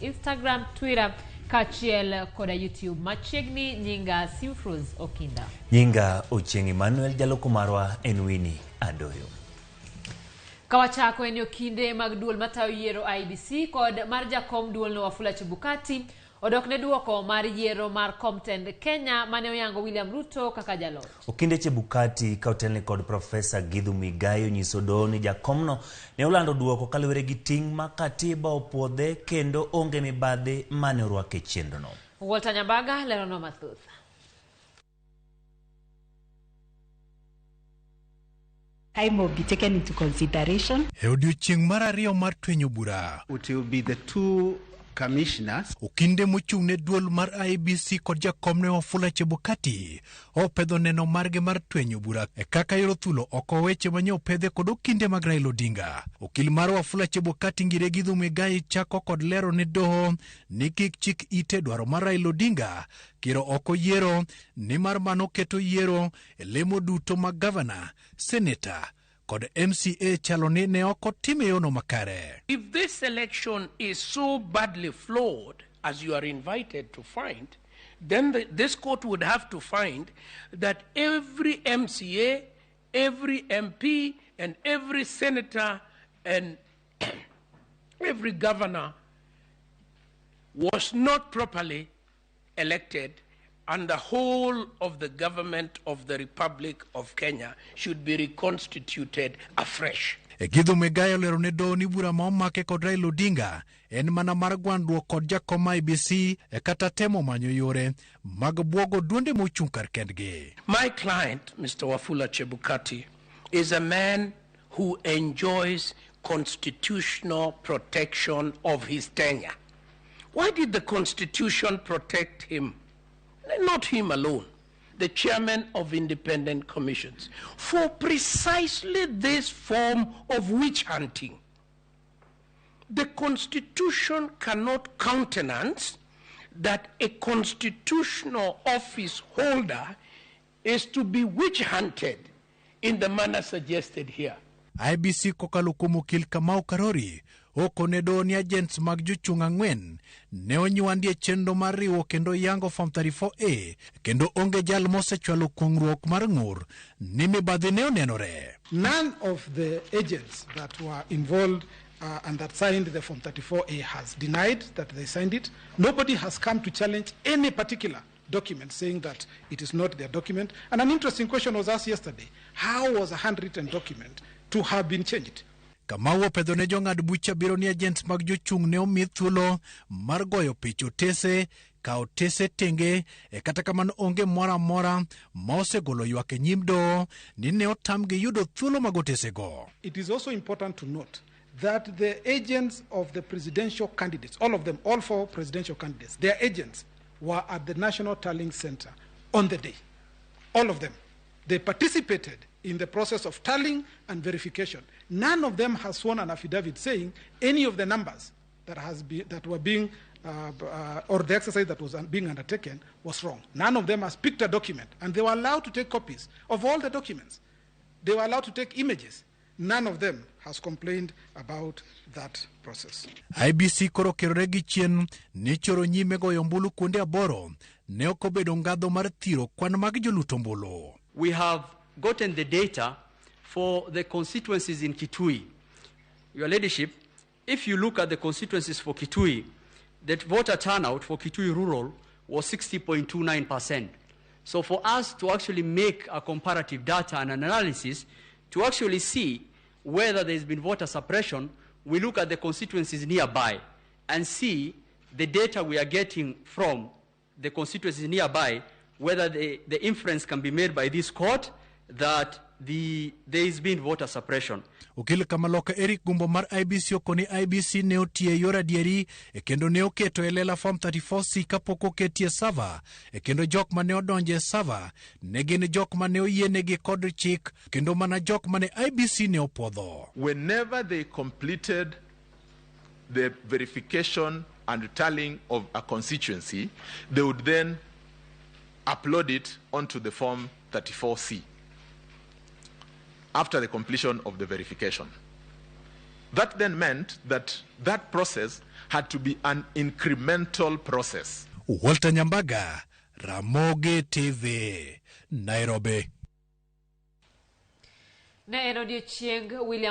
Instagram, Twitter kaachiel koda YouTube. Machiegni nyinga Simfrose Okinda. Nyinga Ochieng' Emmanuel, jaloko marwa en Winnie Adoyo. Kawachako en okinde mag duol matayo yiero IEBC kod mar jakom duolno Wafula Chebukati odok ne duoko mar yiero mar kom tend Kenya mane oyango William Ruto kaka jaloch. Okinde Chebukati ka otelne kod Profesa Githu Muigai onyiso doho ni jakomno ne olando duoko kaluwore gi ting' ma katiba opuodhe kendo onge mibadhi mane orwak e chenrono. Walter Nyambaga leronwa mathoth. Time will be taken into consideration. E odiochieng' mar ariyo mar twenyo bura, It will be the two commissioners. Okinde mochung' ne duol mar IEBC kod jakomne Wafula Chebukati opedho neno margi mar twenyo bura e kaka yoro thulo oko weche manye opedhe kod okinde mag Raila Odinga. Okil mar Wafula Chebukati Ngire Githu Muigai chako kod lero ne doho ni kik chik ite dwaro mar Raila Odinga kiro oko yiero nimar mano keto yiero e lemo duto mag gavana, seneta kod MCA chalo ni ne ok otim e yono makare. If this election is so badly flawed, as you are invited to find, then this court would have to find that every MCA, every MP, and every senator, and every governor was not properly elected, and the whole of the government of the Republic of Kenya should be reconstituted afresh. Githu Muigai olero ne doho ni bura ma omake kod Raila Odinga en mana mar gwandruok kod jakom IEBC e kata temo manyo yore mag buogo duonde mochung' kar kendgi. My client, Mr. Wafula Chebukati, is a man who enjoys constitutional protection of his tenure. Why did the Constitution protect him? Not him alone, the chairman of independent commissions, for precisely this form of witch hunting. The Constitution cannot countenance that a constitutional office holder is to be witch hunted in the manner suggested here. IEBC kokalo kuom okil Kamau Karori okone doho ni agents mag jochung' ang'wen ne onywandi e chenro mar riwo kendo yango Form 34A kendo onge jal mosechwalo kuong'ruok mar ng'ur ni mibadhi ne onenore. None of the agents that were involved and that signed the Form 34A has denied that they signed it. Nobody has come to challenge any particular document saying that it is not their document. And an interesting question was asked yesterday. How was a handwritten document to have been changed? Kamau opedho ne jong'ad bucha biro ni agents mag jochung' ne omi thuolo mar goyo pich otese, kawo otese tenge, e kata kamano onge moro amora ma osegolo ywak e nyim doho ni ne otamgi yudo thuolo mag otesego. It is also important to note that the agents of the presidential candidates, all of them, all four presidential candidates, their agents were at the National Tallying Center on the day. All of them. They participated in the process of tallying and verification. None of them has sworn an affidavit saying any of the numbers that has been, that were being, or the exercise that was being undertaken was wrong. None of them has picked a document, and they were allowed to take copies of all the documents. They were allowed to take images. None of them has complained about that process. IEBC koro kerore gi chien ni choro nyime goyo ombulu kuonde aboro ne ok obedo ngadho mar thiro kwan mag jolut ombulu. We have gotten the data for the constituencies in Kitui. Your Ladyship, if you look at the constituencies for Kitui, the voter turnout for Kitui Rural was 60.29%. So for us to actually make a comparative data and an analysis to actually see whether there's been voter suppression, we look at the constituencies nearby and see the data we are getting from the constituencies nearby, whether the inference can be made by this court that there has been voter suppression. Okil Kamaloka Eric Gumbo mar IEBC okoni IEBC ne otiyo e yor adieri e kendo ne oketo e lela Form 34C kapok oketie server e kendo jok mane odonjo e server ne gin jok mane oyienegi kod chik kendo mana jok mane IEBC ne opuodho. Whenever they completed the verification and tallying of a constituency, they would then upload it onto the Form 34C after the completion of the verification. That then meant that that process had to be an incremental process. Walter Nyambaga, Ramogi TV, Nairobi. Ne en odiochieng William.